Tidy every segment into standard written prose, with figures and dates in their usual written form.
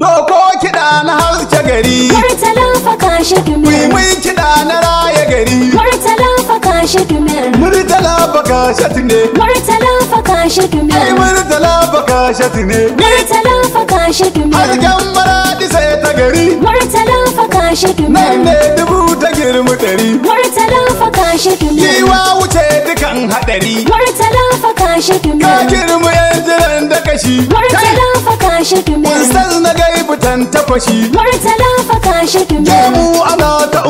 Doko kiɗa na haske gari. Murtala fa ka shakimir. Mai kiɗa na raya gari. Murtala fa ka shakimir. Murtala fa ka shatne. Murtala fa ka shakimir. Ai murtala fa ka shatne. Murtala fa ka shakimir. Hasken maradi sai ta gari. Murtala fa ka shakimir. Nan ne dubu ta girmi ɗari. Murtala fa ka shakimir. Giwa wuce dukan haɗari. Murtala fa ka shakimir. Ka girmi yan jiran da kashi. Murtala fa ka shakimir. Ustaz na gaibutan tafashi. Murtala fa ka shakimir. Gemu ana ta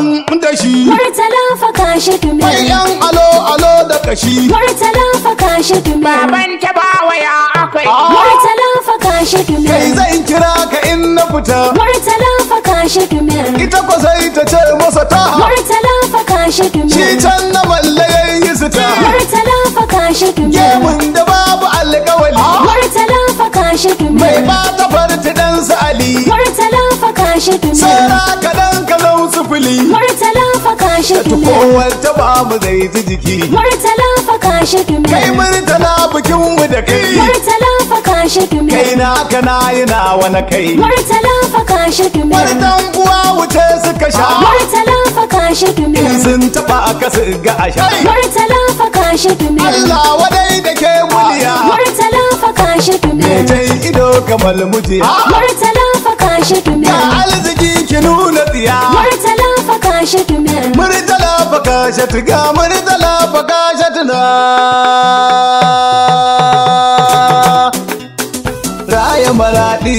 da shi. Murtala fa ka shakimir. Mai yan alo alo da kashi. Murtala fa ka shakimir. Baban tabawa ya akwai. Murtala fa ka shakimir. Kai zan kira ka in na fita. Murtala fa ka shakimir. Ita ko sai ta ce masa ta. Murtala fa ka shakimir. Shi can na malle yayi su ta. Murtala fa ka shakimir. Gemun da babu alƙawali. Murtala fa ka shakimir. Mai ba ta farci dan su Ali. Murtala fa ka shakimir. Saura kaɗan ka zau sufuli. Murtala fa ka shakimir. Kowar ta bamu zai ji jiki. Murtala fa ka shakimir. Kai murtala bikin mu da kai. Murtala fa ka shakimir. Kai na kana yana wani kai. Murtala fa ka shakimir. Wani dan uwa wuce suka sha. Murtala fa ka shakimir. In sun taɓa aka su ga a sha. Murtala fa ka shakimir. Allah wadai da ke muliya. Murtala fa ka shakimir. Me ido kamar mujiya. Murtala fa ka shakimir. Ga arziki ki nuna tsiya. Murtala fa ka shakimir. Murtala fa ka shatiga, murtala fa ka shatina. Raya maradi,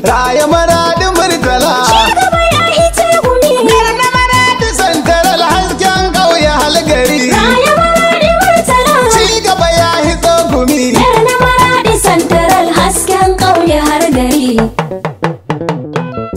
raya maradi murtala. Shugaba ya hice gumi. Na maradi santaral hasken ƙauye halgari. Raya maradi murtala. Ci gaba ya hitso gumi. Na maradi santaral hasken ƙauye har gari.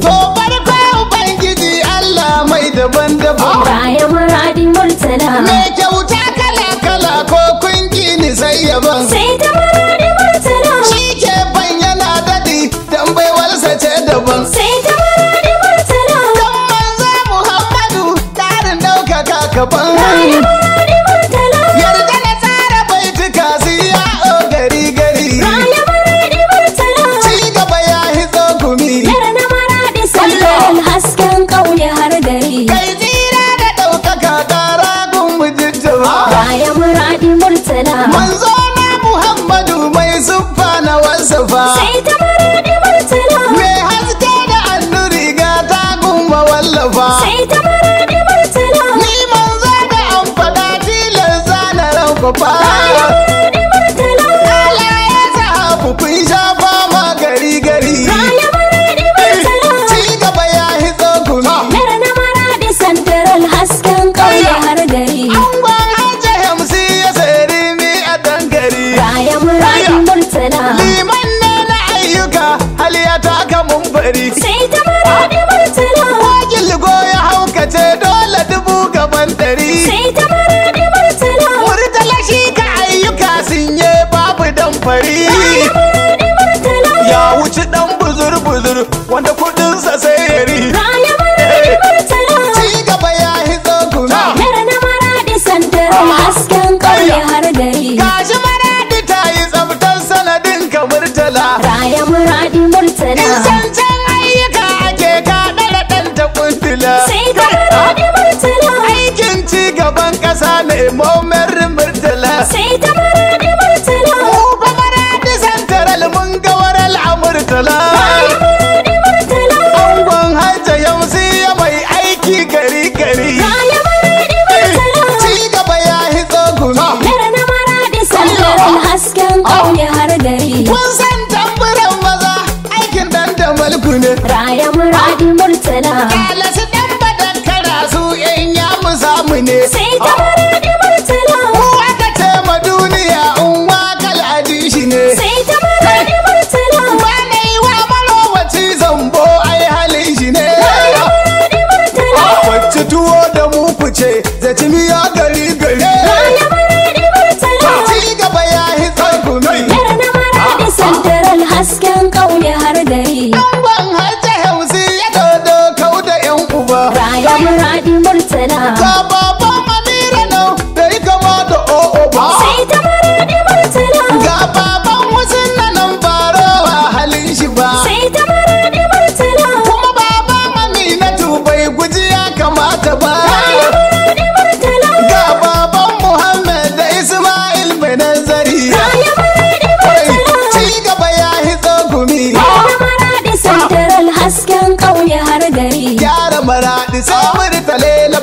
To farko Ubangiji Allah mai daban-daban. Raya maradi murtala. Me kyauta kala-kala ko kun ni sai yaban. Sai ta maradi murtala. Shi ke bayyana daɗi dan baiwarsa ce daban. Sai ta maradi murtala. Dan manzo Muhammadu tarin ɗaukaka kaban. Raya maradi murtala. Yarda na tsara baituka su yawo gari gari. Raya maradi murtala. Ci gaba ya hitso gumi. Yar na maradi santaral hasken ƙauye har gari. Kai tsira da ɗaukaka ƙara gun mujijjima. Raya maradi murtala. Manzo na Muhammadu mai siffa na wasafa. Sai ta maradi murtala. Mai haske da annuri ga tagun mawallafa. Sai ta maradi murtala. Ni manzo da an faɗa tilar zana rankwafa. Raya maradi murtala. Allah ya sahabu kun sha fama gari gari. Raya maradi murtala. Ci gaba ya hitso gumi. Yar na maradi santaral hasken ƙauye har gari. Angon hajji hamsi ya sayari mi a dangari. Raya maradi murtala. Liman ne na ayyuka hali ya taka mun bari. Sai ta maradi murtala. Gilgo ya haukace dole dubu gaban ɗari. Sai ta maradi murtala. Murtala shi ka ayyuka sun yi babu damfari. Raya maradi murtala. Ya wuci ɗan buzur-buzur wanda kuɗinsa sai yari. Raya maradi murtala. Ci gaba ya hitso gumi. Yar na maradi santaral hasken ƙauye har gari. Gashi maradi ta yi tsaftar sanadin ka murtala. Raya maradi murtala. In san can ayyuka ake ka ɗara ɗan ta kundula. Sai ta maradi murtala. Aikin ci gaban ƙasa ne momar murtala. Sai ta maradi murtala. Mu fa maradi santaral mun ga waral a murtala. Raya maradi murtala. Angon hajja yamsi ya mai aiki gari gari. Raya maradi murtala. Ci gaba ya hitso gumi. Yar na maradi santaral hasken ƙauye har gari. Kun san tamburan maza aikin dan da malku ne. Raya maradi murtala. Kalasu dan badan kara su yan ya mu samu ne. Sai ta maradi murtala. Mu aka ce ma duniya in wakal aji shi ne. Sai ta maradi murtala. Ba na yi wa marowaci zambo ai halin shi ne. Raya maradi murtala. Wacce tuwo da mu kuce zaci miya gari gari. Raya maradi murtala. Ci gaba ya hitso gumi. Yar na maradi santaral hasken ƙauye har gari. Ban hajji hausi ya dodo kau da yan uba. Raya maradi murtala. Ga baban Amira nan da yi kama da o'o ba. Sai ta maradi murtala. Ga baban wasu nan baro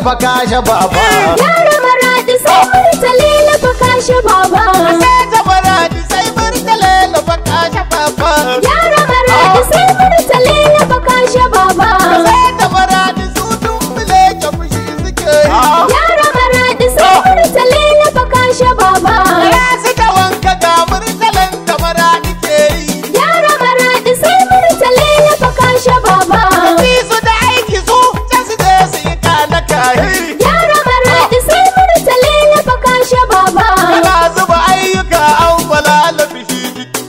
Fakashe baba. Gyara Maradi sai Murtala na Fakashe baba. Sai ta Maradi sai Murtala na Fakashe baba. Gyara Maradi sai Murtala na Fakashe baba. Sai ta Maradi su dumbule ka fushi suke yi. Gyara Maradi sai Murtala na Fakashe baba. Ya suka wanka ga Murtalan da Maradi ke yi. Gyara Maradi sai Murtala na Fakashe baba. Fi su da aiki su can su je su yi kana kayi. Gyara Maradi sai Murtala na Fakashe baba. Ana zuba ayyuka an falala fishi jiki.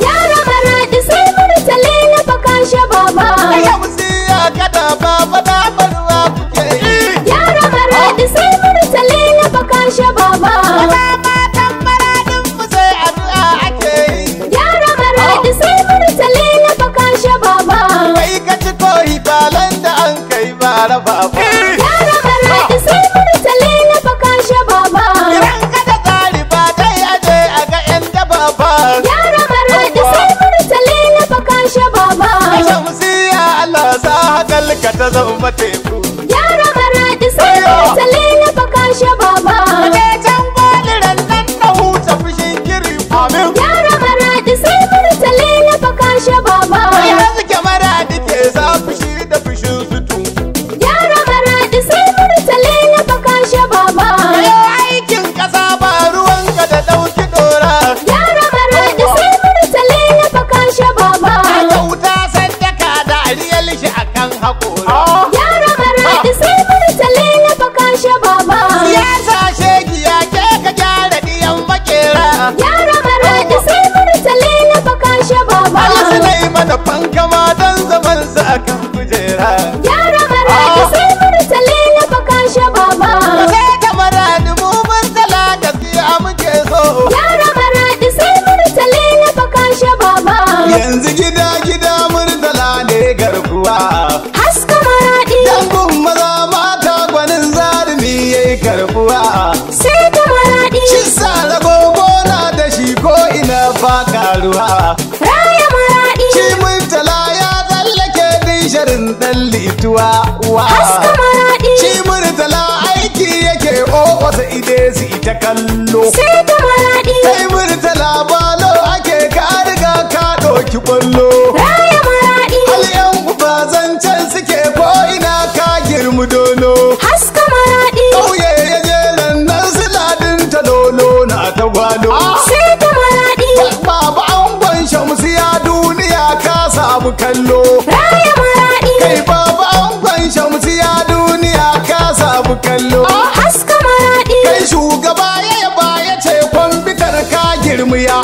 Gyara Maradi sai Murtala na Fakashe baba. Shamsiya kada baba na barwa kuke yi. Gyara Maradi sai Murtala na Fakashe baba. Maza matan Maradin mu sai addu'a ake yi. Gyara Maradi sai Murtala na Fakashe baba. Kai ka ci koyi balan da an kai bara baba. Gyara Maradi sai Murtala na Fakashe baba. Idan ka da tsari ba dai aje a ga yan daba ba. Gyara Maradi sai Murtala na Fakashe baba. Shamsiya Allah sa hakalka ta zama teku. Gyara Maradi sai Murtala na Fakashe baba. Je can gwaliran nan na huta fushin kiri. Amin. Gyara Maradi sai Murtala na Fakashe baba. Ya suke Maradi ke sa fushi da fushin su tun. Gyara Maradi sai Murtala na Fakashe baba. Yau aikin ƙasa ba ruwanka da ɗauki ɗora. Gyara Maradi sai Murtala na Fakashe baba. Kyauta sadaka da ariyal shi akan haƙora. Gyara Maradi sai Murtala na Fakashe baba. Siyasa shegiya ke ka gyara diyan makera. Gyara Maradi sai Murtala na Fakashe baba. Allah su yi mana fankama don zaman su akan kujera. Gyara Maradi sai Murtala na Fakashe baba. Sai ta Maradi mu Murtala gaskiya muke so. Gyara Maradi sai Murtala na Fakashe baba. Yanzu gida gida Murtala ne garkuwa. Haska Maradi Dangun maza mata gwanin zarumi yayi karbuwa. sai ta Maradi. Shi sa ragogo na da shi ko ina fa karuwa. Raya Maradi Shi Murtala ya tsallake din sharin ɗan lituwa. haska Maradi Shi Murtala aiki yake o wasa ide su ita kallo. sai ta Maradi. Kai Murtala balo ake ka riga ka ɗauki ƙwallo. Raya Maradi Hal yan uba zancen suke ko ina ka girmi dolo. haska Maradi Ƙauye ya je nan su ladin talolo na ta gwalo. sai ta Maradi. Baba angon Shamsiya duniya ka samu kallo. Raya Maradi Kai baba angon Shamsiya duniya ka samu kallo. haska Maradi Kai shugaba ya yaba ya ce kwamfitar ka girmiya.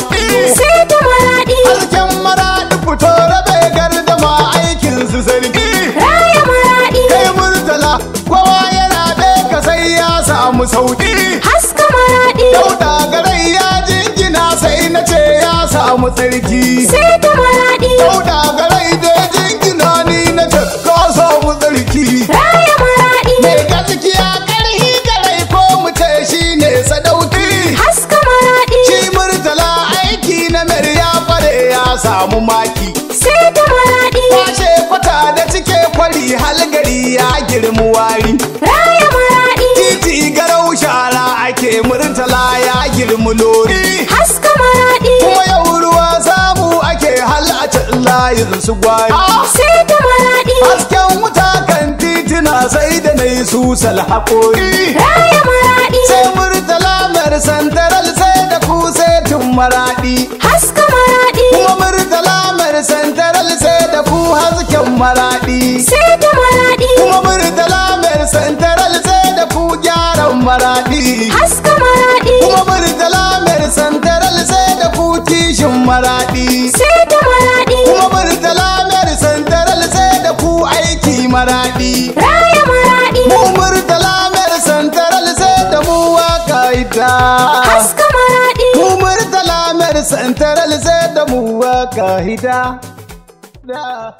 sai ta Maradi. Harken Maradi fito rabe gardama aikin su sarki. Raya Maradi Kai Murtala kowa yana ka sai ya samu sauki. haska Maradi Dauda garai ya jingina sai na ce ya samu tsarki. sai ta Maradi. Dauda garai da jingina ni na ce ka samu tsarki. Raya Maradi Mai gaskiya karhi garai ko mu ce shi ne sadauki. haska Maradi Shi Murtala aiki na mer ya fare ya samu maki. sai ta Maradi. Kwashe kwata da cike kwari halgari ya girmi wari. Raya Maradi Titi garau shara ake Murtala ya girmi lori. haska Maradi Kuma yau ruwa samu ake hal a can layin su gwari. sai ta Maradi. Hasken wuta kan titina sai da na yi susal haƙori. Raya Maradi Sai Murtala mar santaral sai da ku sai tun Maradi. haska Maradi Kuma Murtala mar santaral sai da ku hasken Maradi. sai ta Maradi. Kuma Murtala mar santaral sai da ku gyaran Maradi. Haska Maradi Kuma Murtala mar santaral sai da ku kishin Maradi. sai ta Maradi. Kuma Murtala mar santaral sai da ku aiki Maradi. Raya Maradi Mu Murtala mar santaral sai da mu waka ita. haska Maradi Mu Murtala mar santaral sai da mu waka hita. Da.